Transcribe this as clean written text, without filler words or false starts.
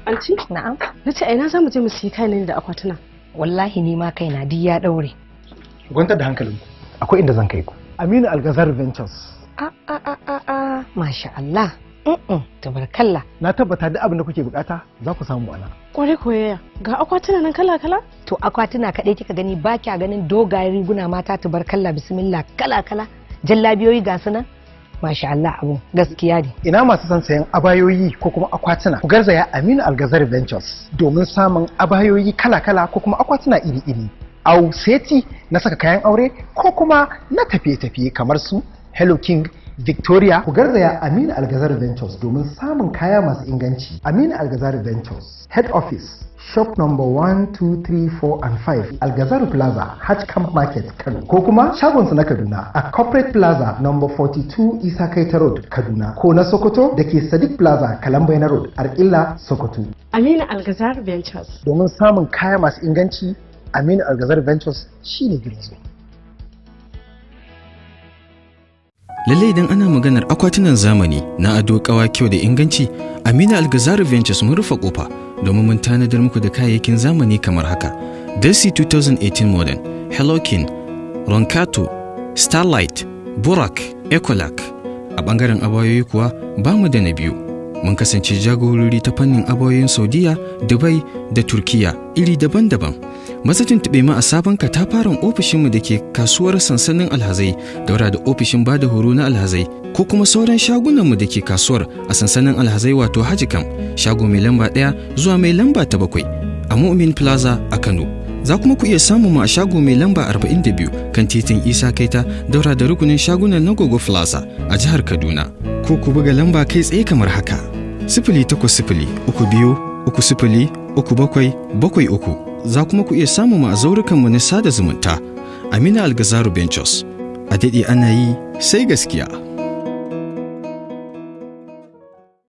Anti? Na'am. Na ce a ina za mu je mu siyi kayan da akwatuna. Wallahi ni ma kaina duk ya daure. Kwantar da hankalinku. Akwai inda zan kai ku. Aminu Algazar Ventures. A a a a a masha Allah. Tabarkalla. Na tabbata duk abin da kuke bukata za ku samu ana. Kwarai koyayya. Ga akwatuna nan kala kala? To akwatuna kaɗai kika gani, ba kya ganin dogayen riguna mata, tabarkalla, bismillah, kala kala. Jallabiyoyi ga su nan. Masha Allah, abu gaskiya ne. Ina masu son sayan abayoyi ko kuma akwatuna? Ku garzaya Aminu Algazar Ventures domin samun abayoyi kala-kala ko kuma akwatuna iri-iri. Au seti na saka kayan aure ko kuma na tafiye-tafiye kamar su Hello King, Victoria. Ku garzaya Aminu Algazar Ventures domin samun kaya masu inganci. Aminu Algazar Ventures, Head Office, Shop number 1, 2, 3, 4 and 5, Algazar Plaza, Hajj Camp Market, Kano. Ko kuma shagonsu na Kaduna a Corporate Plaza number 42 Isa Kaita Road, Kaduna. Ko na Sokoto da ke Sadiq Plaza, Kalambaina Road, Arkilla, Sokoto. Aminu Algazar Ventures. Domin samun kaya masu inganci, Aminu Algazar Ventures shine gidan. Lallai idan ana maganar akwatunan zamani na ado, kawa, kyau da inganci, Aminu Algazari Ventures mun rufe kofa, domin mun tanadar muku da kayayyakin zamani kamar haka: Desi 2018 Modern, Hello King, Roncato, Starlight, Burak, Ecolac. A bangaren abayoyi kuwa ba mu da na biyu. Mun kasance jagorori ta fannin abayoyin Saudiya, Dubai da Turkiya iri daban-daban. Maza tuntuɓe mu a sabon katafaren ofishinmu da ke kasuwar sansanin alhazai, daura da ofishin bada horo na alhazai, ko kuma sauran shagunanmu da ke kasuwar a sansanin alhazai, wato Hajikam, shago mai lamba 1 zuwa mai lamba ta 7 a Mu'min Plaza a Kano. Za kuma ku iya samun mu a shago mai lamba 42 kan titin Isa Kaita, daura da rukunin shagunan na Gogo Plaza a jihar Kaduna. Ko ku buga lamba kai tsaye kamar haka: 08032303773. Za kuma ku iya samun mu a zaurukanmu na sada zumunta. Amina Algazaru Ventures. A daɗe ana yi sai gaskiya.